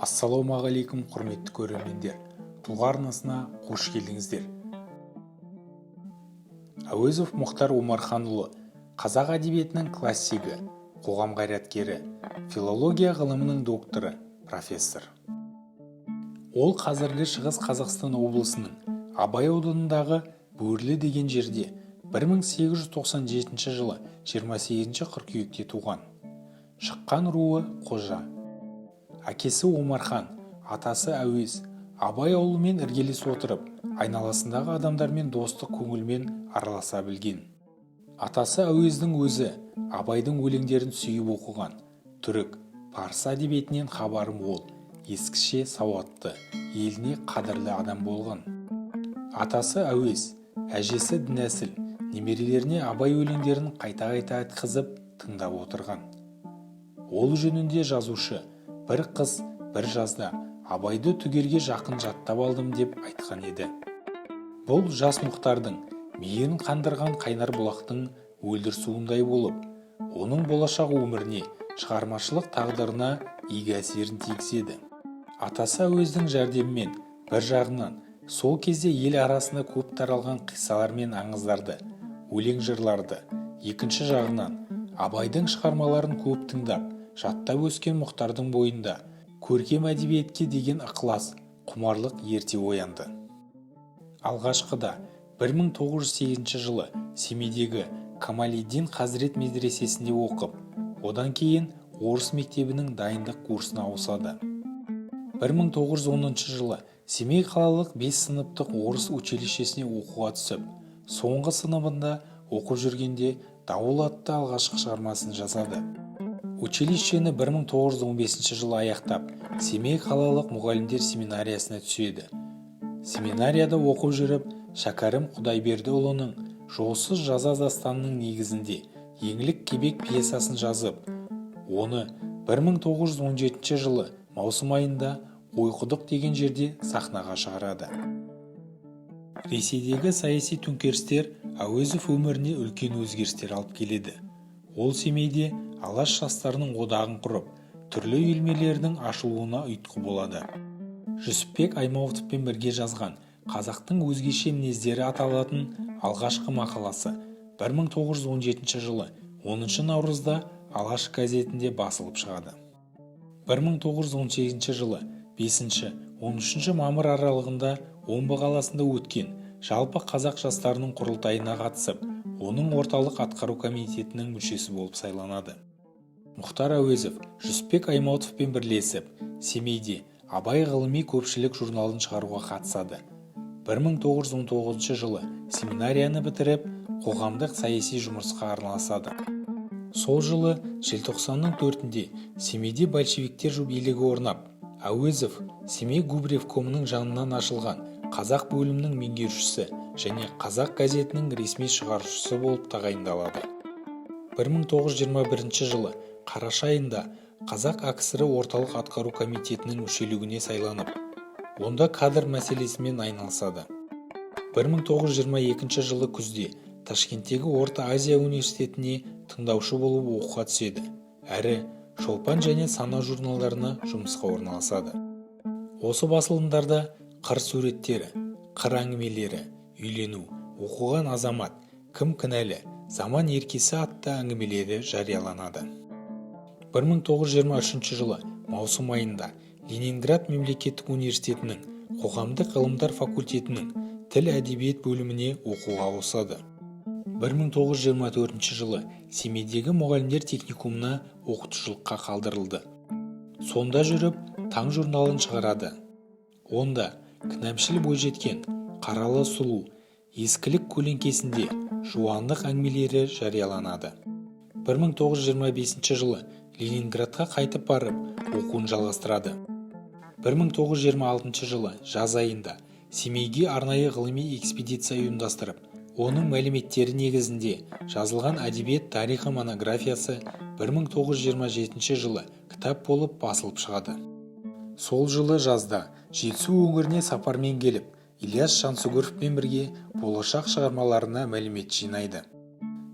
Ассалаумағалейкум, құрметті көрермендер! Тұлға арнасына қош келдіңіздер! Әуезов Мұхтар Омарханұлы – қазақ әдебиетінің классигі, қоғам қайраткері, филология ғылымының докторы, профессор. Ол қазіргі Шығыс Қазақстан облысының Абай ауданындағы Бөрлі деген жерде 1897 жылы 28 қыркүйекте туған. Шыққан руы – қожа. Әкесі Омархан, атасы Әуез. Абай ауылымен іргелес отырып, айналасындағы адамдармен достық көңілмен араласа білген. Атасы Әуездің өзі Абайдың өлеңдерін сүйіп оқыған, түрік, парсы әдебиетінен хабары мол, ескіше сауатты, еліне қадірлі адам болған. Атасы Әуез, әжесі Дінәсіл немерелеріне Абай өлеңдерін қайта-қайта айтқызып, тыңдап отырған. Ол жөнінде жазушы «Бір қыс, бір жазда Абайды түгелге жақын жаттап алдым» деп айтқан еді. Бұл жас Мұхтардың мейірін қандырған қайнар бұлақтың мөлдір суындай болып, оның болашақ өміріне, шығармашылық тағдырына игі әсерін тигізеді. Атасы Әуездің жәрдемімен, бір жағынан, сол кезде ел арасында көп таралған қиссалар мен аңыздарды, өлең жырларды, екінші жағынан, Абайдың шығармаларын көп тыңдап, жаттап өскен Мұхтардың бойында көркем әдебиетке деген ықылас, құмарлық ерте оянды. Алғашқыда 1908 жылы Семейдегі Камалиддин хазірет медресесінде оқып, одан кейін орыс мектебінің дайындық курсына ауысады. 1910 жылы Семей қалалық бес сыныптық орыс училищесіне оқуға түсіп, соңғы сыныбында оқып жүргенде «Дауыл» атты алғашқы шығармасын жазады. Училищені 1915 жылы аяқтап, Семей қалалық мұғалімдер семинариясына түседі. Семинарияда оқып жүріп, Шәкәрім Құдайбердіұлының «Жолсыз жаза» дастанының негізінде «Еңлік Кебек» пьесасын жазып, оны 1917 жылы маусым айында Ойқұдық деген жерде сахнаға шығарады. Ресейдегі саяси төңкерістер Әуезов өміріне үлкен өзгерістер алып келеді. Ол Семейде Алаш жастарының одағын құрып, түрлі үйірмелердің ашылуына ұйытқы болады. Жүсіпбек Аймауытовпен бірге жазған «Қазақтың өзгеше мінездері» аталатын алғашқы мақаласы 1917 жылы 10 наурызда «Алаш» газетінде басылып шығады. 1918 жылы 5-13 мамыр аралығында Омбы қаласында өткен жалпы қазақ жастарының құрылтайына қатысып, оның орталық атқару комитетінің мүшесі болып сайланады. Мұхтар Әуезов Жүсіпбек Аймауытовпен бірлесіп, Семейде «Абай» ғылыми-көпшілік журналын шығаруға қатысады. 1919 жылы семинарияны бітіріп, қоғамдық саяси жұмысқа араласады. Сол жылы желтоқсанның 4-інде Семейде большевиктер билігі орнап, Әуезов Семей губревкомының жанынан ашылған қазақ бөлімінің меңгерушісі және «Қазақ» газетінің ресми шығарушысы болып тағайындалады. 1921 жылы қараша айында Қазақ АКСР Орталық атқару комитетінің мүшелігіне сайланып, онда кадр мәселесімен айналысады. 1922 жылы күзде Ташкенттегі Орта Азия университетіне тыңдаушы болып оқуға түседі әрі «Шолпан» және «Сана» журналдарына жұмысқа орналасады. Осы басылымдарда «Қыр суреттері», «Қыр әңгімелері», «Үйлену», «Оқыған азамат», «Кім кінәлі?», «Заман еркесі» атты әңгімелері жарияланады. 1923 жылы маусым айында Ленинград мемлекеттік университетінің қоғамдық ғылымдар факультетінің тіл әдебиет бөліміне оқуға ауысады. 1924 жылы Семейдегі мұғалімдер техникумына оқытушылыққа қалдырылды. Сонда жүріп «Таң» журналын шығарады. Онда «Кінәмшіл бойжеткен», «Қаралы сұлу», «Ескілік көлеңкесінде», «Жуандық» әңгімелері жарияланады. 1925 жылы Ленинградқа қайтып барып, оқуын жалғастырады. 1926 жылы жаз айында Семейге арнайы ғылыми экспедиция ұйымдастырып, оның мәліметтері негізінде жазылған «Әдебиет тарихы» монографиясы 1927 жылы кітап болып басылып шығады. Сол жылы жазда Жетісу өңіріне сапармен келіп, Ілияс Жансүгіровпен бірге болашақ шығармаларына мәлімет жинайды.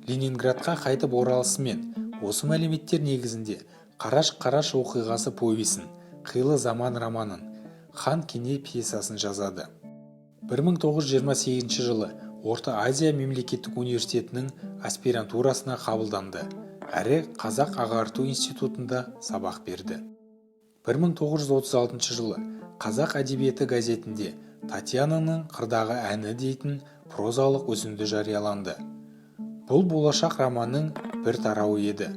Ленинградқа қайтып оралысымен осы мәліметтер негізінде «Қараш-Қараш оқиғасы» повесін, Қилы заман романын, Хан Кене пьесасын жазады. 1928 жылы Орта Азия мемлекеттік университетінің аспирантурасына қабылданды әрі Қазақ ағарту институтында сабақ берді. 1936 жылы «Қазақ әдебиеті» газетінде «Татьянаның қырдағы әні» дейтін прозалық үзінді жарияланды. Бұл болашақ романның бір тарауы еді.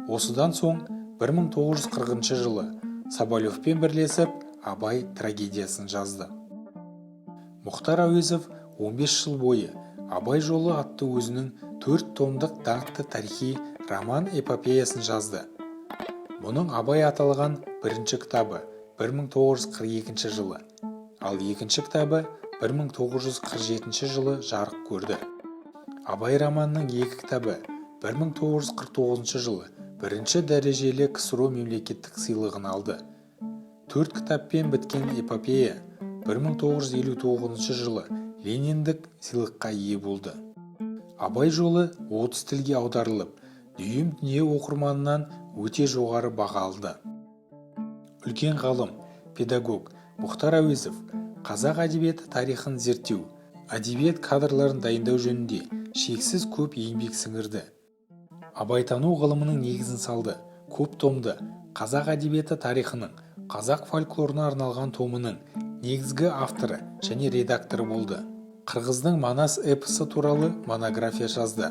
Осыдан соң 1940 жылы Соболевпен бірлесіп «Абай» трагедиясын жазды. Мұхтар Әуезов 15 жыл бойы «Абай жолы» атты өзінің төрт томдық даңқты тарихи роман эпопеясын жазды. Мұның «Абай» аталған бірінші кітабы 1942 жылы, ал екінші кітабы 1947 жылы жарық көрді. «Абай» романының екі кітабы 1949 жылы бірінші дәрежелі КСРО мемлекеттік сыйлығын алды. Төрт кітаппен біткен эпопея 1959 жылы Лениндік сыйлыққа ие болды. «Абай жолы» 30 тілге аударылып, дүйім дүние оқырманынан өте жоғары баға алды. Үлкен ғалым, педагог Мұхтар Әуезов қазақ әдебиеті тарихын зерттеу, әдебиет кадрларын дайындау жөнінде шексіз көп еңбек сіңірді. Абайтану ғылымының негізін салды. Көп томды қазақ әдебиеті тарихының, қазақ фольклорына арналған томының негізгі авторы және редакторы болды. Қырғыздың Манас эпосы туралы монография жазды.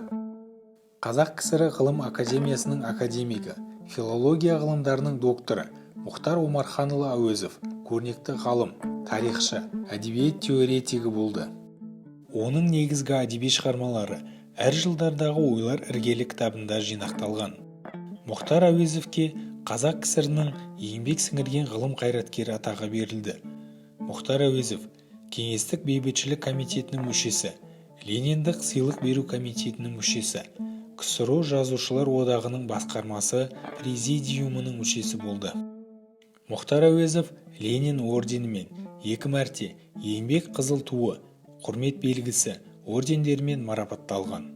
Қазақ КСР Ғылым академиясының академигі, филология ғылымдарының докторы Мұхтар Омарханұлы Әуезов көрнекті ғалым, тарихшы, әдебиет теоретигі болды. Оның негізгі әдеби шығармалары «Әр жылдардағы ойлар» іргелі кітабында жинақталған. Мұхтар Әуезовке Қазақ КСР-інің еңбек сіңірген ғылым қайраткері атағы берілді. Мұхтар Әуезов Кеңестік бейбітшілік комитетінің мүшесі, Лениндік сыйлық беру комитетінің мүшесі, КСРО Жазушылар одағының басқармасы президиумының мүшесі болды. Мұхтар Әуезов Ленин орденімен, екі мәрте Еңбек Қызыл Туы, Құрмет белгісі ордендерімен марапатталған.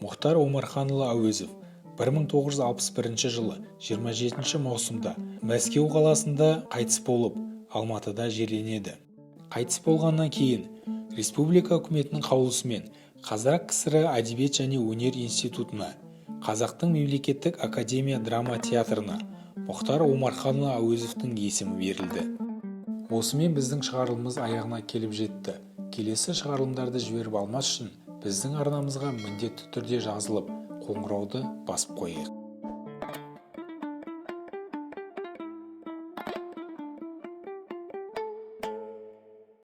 Мұхтар Омарханұлы Әуезов 1961 жылы 27 маусымда Мәскеу қаласында қайтыс болып, Алматыда жерленеді. Қайтыс болғаннан кейін республика үкіметінің қаулысымен Қазақ КСР Әдебиет және өнер институтына, Қазақтың мемлекеттік академия драма театрына Мұхтар Омарханұлы Әуезовтің есімі берілді. Осымен біздің шығарылымымыз аяғына келіп жетті. Келесі шығарылымдарды жіберіп алмас үшін біздің арнамызға міндетті түрде жазылып, қоңырауды басып қояйық.